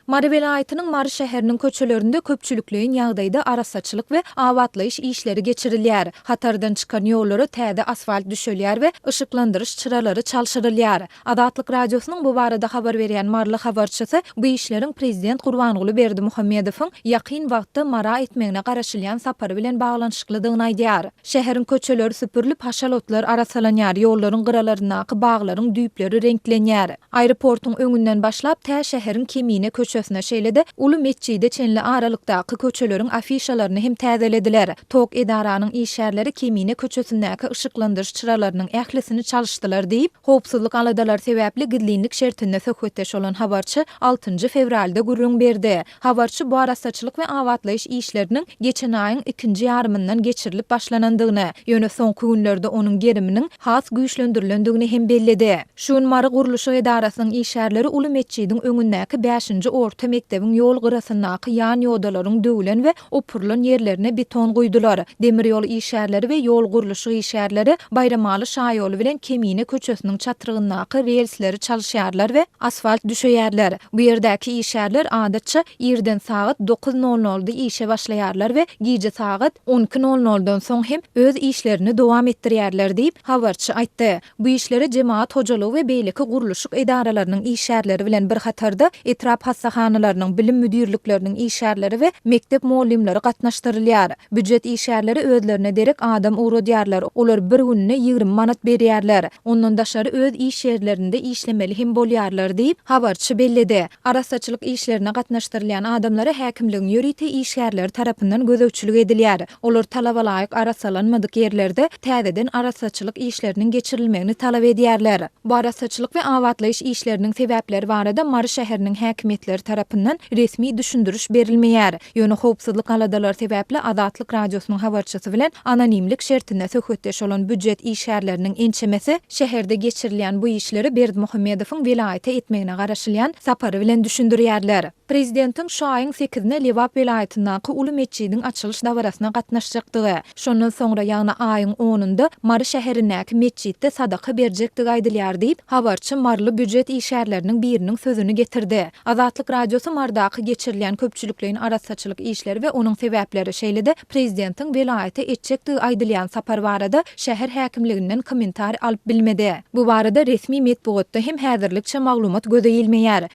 Mary welaýatynyň Mary şäheriniň köçelerinde köpçülikleýin ýagdaýda arassaçylyk we abatlaýyş işleri geçirilýär. Hatardan çykan ýollara täze asfalt düşelýär we yşyklandyryş çyralary çalşyrylýar. Azatlyk Radiosynyň bu barada habar berýän maryly habarçysy bu işleriň prezident Gurbanguly Berdimuhamedowyň ýakyn wagtda Mara etmegine garaşylýan sapary bilen baglanyşyklydygyny aýdýar. Şäheriň köçeleri süpürilip, haşal otlar arassalanýar, ýollaryň gyralaryndaky baglaryň düýpleri reňklenýär. Aeroportuň öňünden başlap, tä şäheriň Kemine köçesine, şeýle-de Uly metjide çenli aralykdaky köçeleriň afişalaryny hem täzelediler. Tok edaranyň işgärleri Kemine köçesindäki yşyklandyryş çyralarynyň ählisini çalyşdylar diýip, howpsuzlyk aladalary sebäpli gizlinlik şertinde söhbetdeş bolan habarçy altynjy fewralda gürrüň berdi. Habarçy bu arassaçylyk we abatlaýyş işleriniň geçen aýyň ikinji ýarymyndan geçirilip başlanandygyny, ýöne soňky günlerde onuň geriminiň has güýçlendirilendigini hem belledi. Şu gün Mary gurluşyk edarasynyň işgärleri uly metjidiň öňündäki bäşinji orta mekdebiň ýol gyrasyndaky ýan ýodalaryň döwülen we opurylan ýerlerine beton guýdular. Demir ýol işgärleri we ýol gurluşyk işgärleri Baýramaly şaýoly bilen Kemine köçesiniň çatrygyndaky relsleri çalyşýarlar we asfalt düşeýärler. Bu ýerdäki işgärler adatça irden sagat dokuz nol nolda işe başlaýarlar we gije sagat on iki nol noldan soň hem öz işlerini dowam etdirýärler diýip, habarçy aýtdy. Bu işlere jemagat hojalygy we beýleki gurluşyk edaralarynyň işgärleri bilen bir hatarda etrap hassahanalarynyň, bilim müdirlikleriniň işgärleri we mekdep mugallymlary gatnaşdyrylýar. Býujet işgärleri özlerine derek adam ugradýarlar, olar bir gününe 20 manat berýärler. Ondan daşary öz iş ýerlerinde işlemeli hem bolýarlar diýip, habarçy belledi. Arassaçylyk işlerine gatnaşdyrylýan adamlara häkimligiň ýörite işgärleri tarapyndan gözegçilik edilýär. Olar talabalaýyk arassalanmadyk ýerlerde täzeden arassaçylyk işleriniň geçirilmegini talap edýärler. Bu arassaçylyk we abatlaýyş işleriniň sebäpleri barada Mary şäheriniň häkimiýetleri tarapyndan resmi düşündiriş berilmeýär. Ýöne howpsuzlyk aladalary sebäpli Azatlyk Radiosynyň habarçysy bilen anonimlik şertinde söhbetdeş bolan býujet işgärleriniň ençemesi şäherde geçirilýän bu işleri Berdimuhamedowyň welaýata etmegine garaşylýan sapary bilen düşündirýärler. Prezidentiň şu aýyň sekizine Lebap welaýatyndaky uly metjidiň açylyş dabarasyna gatnaşjakdygy, şondan soňra, ýagny aýyň onunda Mary şäherindäki metjitde sadaka berjekdigi aýdylýar diýip, habarçy maryly býujet işgärleriniň biriniň sözüni getirdi. Azatlyk Radiosy Marydaky geçirilýän köpçülikleýin arassaçylyk işleri we onuň sebäpleri, şeýle-de prezidentiň welaýata etjekdigi aýdylýan sapar barada şäher häkimliginden kommentariý alyp bilmedi. Bu barada resmi metbugatda hem häzirlikçe maglumat göze ilmeýär.